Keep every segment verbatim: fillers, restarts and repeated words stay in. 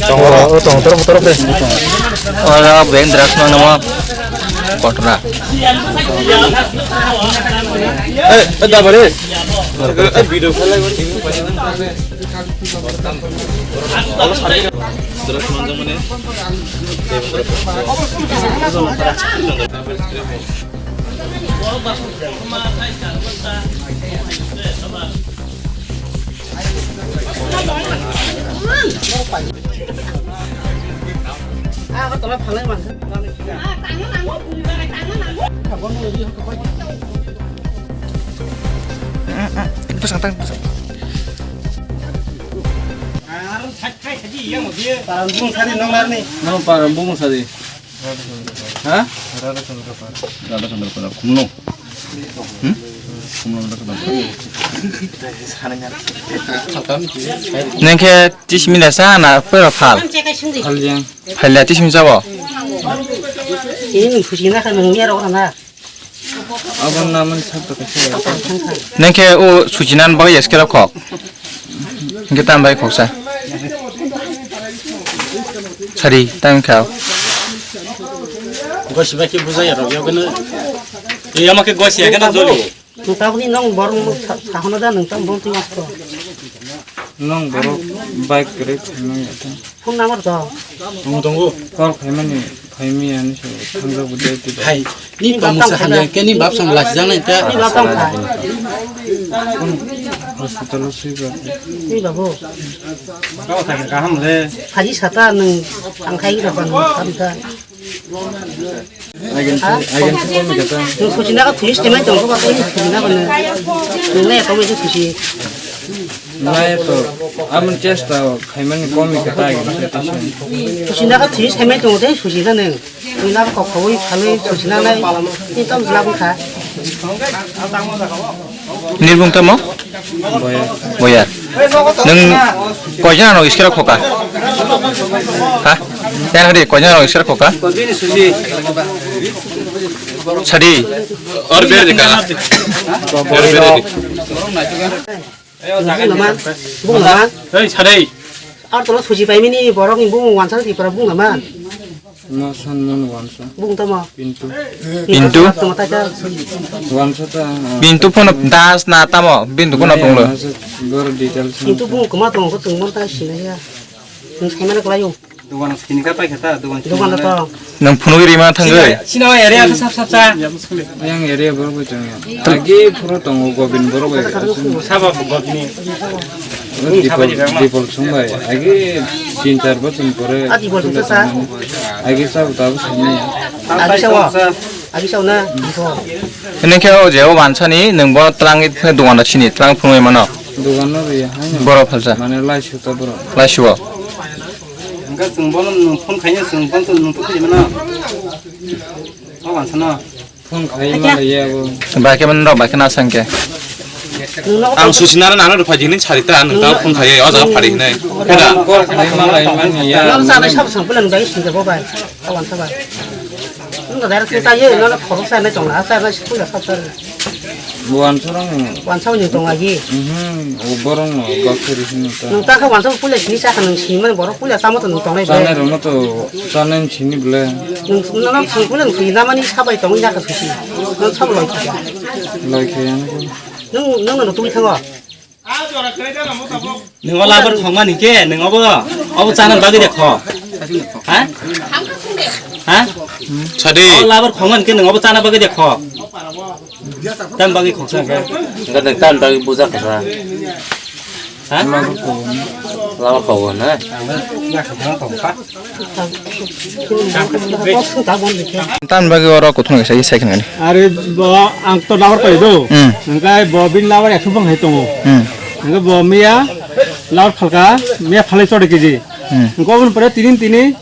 Oro, oro tong, toro, toro, toro. Oro beng drugs mang namo. Kotra. Eh, eh, da bare. Eh, video khalai. Bwsang tang, bwsang. Parang bung sadi nong narni. Nong parang bung sadi. Ha? Radha Chandra Para. Radha Chandra Para. Khumlung. Hmm? Khumlung Radha Chandra Para. Nengke tismila sa na pera phal. Phal yang. Phal ya tismi sabo. Ini nung susi na kan nung ya rok na. Abang naman sabta kasi. Nengke o sujinan bagai ya skera khok. Nengke tam bagai khoksa. Sari, tam khao. Gosi baki bujai ya rok ya kena. Iya make gosi ya kena joli. Nung tabuni nong borong sahona da nung tam bong twi masko. Nong borok bike kwrwi thangna ya ta. Phone number to? Tongo, tongo. Call khaimani, khaimi ani se thangjak bo dai twi. Hai, ni bap tong kha. Ni bap tong kha. Hospital o swi ba. Ni babu. Kau kha kaham le. Phaji sata nung ang khai ni bap tong kha. Again, again, phone kata. Nung susi na ka thuis temai tong ko ba ko susi na ko na. Nung na ya ko me susi. Nai to, amun chesta khaimani komi kata again. Susi na ka thuis temai tong te susi na nung. Nung na ko ko wi khalwi susi na nai. Ni tom jla ko kha. Nirbung tamo? Boyar. Boyar. Nwng koijon ano iskira khoka? Ha? Yan hari koijon ano iskira khoka? Sadi. Or beri dikala. Or beri di. Bung naman. Bung naman. Hei, sadi. Ar tolo suji pai mini borok ni bung wansa di para bung naman. Mo san mon wansa. Bung tamo. Pintu. Pintu? Tamo ta cha. Wansa ta. Pintu phone das na tamo? Pintu kono tonglo. Gor details. Pintu bung koma tong ko tong mon ta sinaya. Nung sai mana kelayo. Dugan sini ka pai kata dugan. Dugan to. Nung phunuk rima thangoi. Sino area ka sap sap cha. Yang area bor bo chang ya. Agi phuro tongo Gobin bor bo. Sabo Gobin. Dipol, Dipol sung bai. Agi tin char bochor pore. A Dipol sung sa. Agi sa uta bo sung ni. Agi sa wa. Agi sa na. Dipol. Ini khe o je o wansani nung bo tlang i phone dugan da sini tlang phunui mano. Dugan no ri hai no. Boro phalsa. Mane lai su ta boro. Lai su o. Engka sung bo no phone khaina sung bo no nung tu khidi mano. O wansano. Phone khai ma ya bo. Ba ke man rok ba ke na sang ke. Ang susi nara nana rupha jini charita nung ta phone khai o jaga phari hinai. Keda. Call khai ma lai man ya. Nang sa nai sab sang pulang dai sing bo bai. Awan sa bai. Nung da direct ta ye nana khorok sa nai tong na sa nai sing pulang sab sa. Buan sorong. Buan sa ni tong agi. Mhm. O borong no bakari sini ta. Nung ta kha buan sa pulang sini sa kha nung sini man borok pulang sa mo to nung tong nai. Sa nai rong to sa nai sini bole. Nung, nung, nung, sungkule nung twi namani sabai tongwi yakha susi. Nung sabo loi kha. Loi kha yang ko. Nung, nung, nung twi thango. Nung o labar khongmani khe, nung obo, obo chana bagwi de kho. Ha? Ha? Sadi. O labar khongmani khe, nung obo chana bagwi de kho. Tam bagwi khoksa khe. Enggak, tam bagwi buja khasa. Ha? Labar khongo na? Tam bagwi oro kuthung kaisa i sai khna ni. Are bo ang to labar pai do. Hmm. Engkai bo bin labar ekso bang hai tongo. Hmm. Engkai bo miya labar phalka, miya phalai chode keji. Hmm. Engko bun pore tinin tini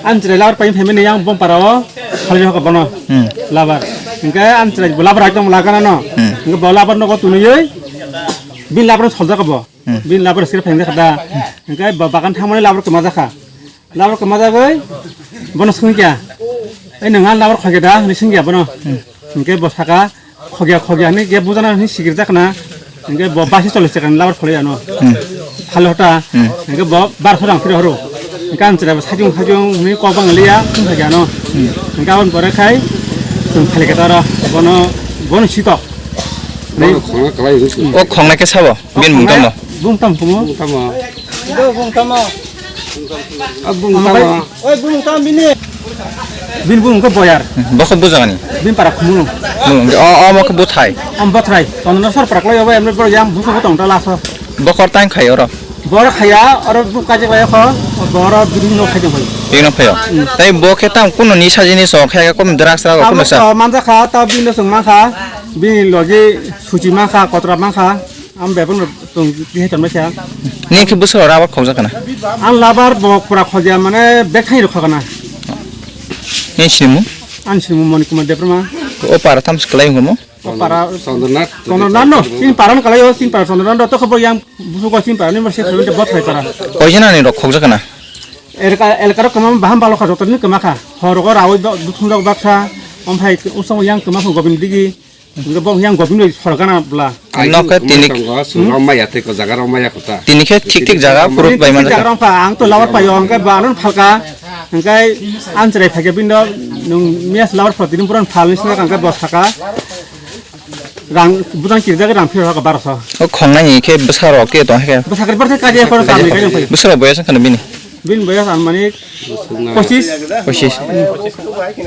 an chrai labar pai phaimani yang bom parao phalai hoka bono. Hmm. Labar. Engkai an chrai bo labar ekdom lagana no. Hmm. Engko bo labar nogo tunuyoi bin labar soljak bo. Hmm. Bini labar script phai wngkha da. Hingke ba-, bagan thangmani labar kwma jakha. Labar kwma jagwi bono swngkha. "Ei, nwng ani labar khokya da?" hwnwi swngkha bono. Hmm. Hingke bo saka, "Khokya, khokya," hwnwi khe bujana hwnwi sikirjak na. Hingke bo basi choli chekani labar kholai ano. Hmm. Khalo ta. Hmm. Hingke bo bar khorang phiri horo. Hingke ang chwrai bo sajung sajung hwnwi kok bang liya, thung thagi ano. Hmm. Hingke aboni pore khai chwng thali khe taro bono, bono sitok. Bono khongna kwlai hwnwi. O khongna khe sabo? Bin mung tamo? Bung tam kumo. Bung tamo. Bung tamo. A bung tamo. Oi, bung tam bini. Bini bung khe boyar. Bokho bujagani? Bini para khumulung. Khumulung. O, o, mokhe buthai. Am bothrai. Tono sor para klai obo emre boro yang buso tong ta laso. Bokhor tang khai oro. Boro khaya, oro bu kaje klai kho, boro bini no khai jong khai. Bini no khayo. Hmm. Tai bo khe tam kuno ni sajini so khe kom drugs ra Abo kuno sa. Ko manja kha, ta bini no sung ma kha, bini logi suchi ma kha, kotra ma kha. Am bebang rok tong tihe ton masa. Ni khe bwswk rok rubber khokjak kana? Ang labar bo pura khokya mane bek thani rok khokna. Ni simu? Ang simu Moni Kumar Debbarma. O para tam se kwlai wngmo? O para Chandra Nath. Chandra Nath no, sin para no kalai o, sin para Chandra Nath to khobor yang busu ko sin para ni mar se khobor bot khai para. Koi jana ni rok khokjak kana? Elka, elka rok kama baham balo kha joto ni kama kha. Hor rok rawi do, duthung rok baksa, om phai usong yang kama kho Gobind Digi. Hingke bo yang gopin roi sorgana bla. Nok khe tini tongo, suro maya tei ko jaga rok maya kota. Tini khe thik thik jaga phuru bai manjak. Jaga rok pa ang to lawar payo hingke ba anon phalka. Hingke an chwrai phaikhe bindo nung mias lawar phalka tini puran phal ni sina kangke bos saka. Rang bujang kirjak rang phir haka barso. O khongnai ni khe bwsa rok ke tong khe. Bwsa khe barso kaje kor kami kaje. Bwsa rok boyas khana bini. Bin boyas an mani pochis. Pochis.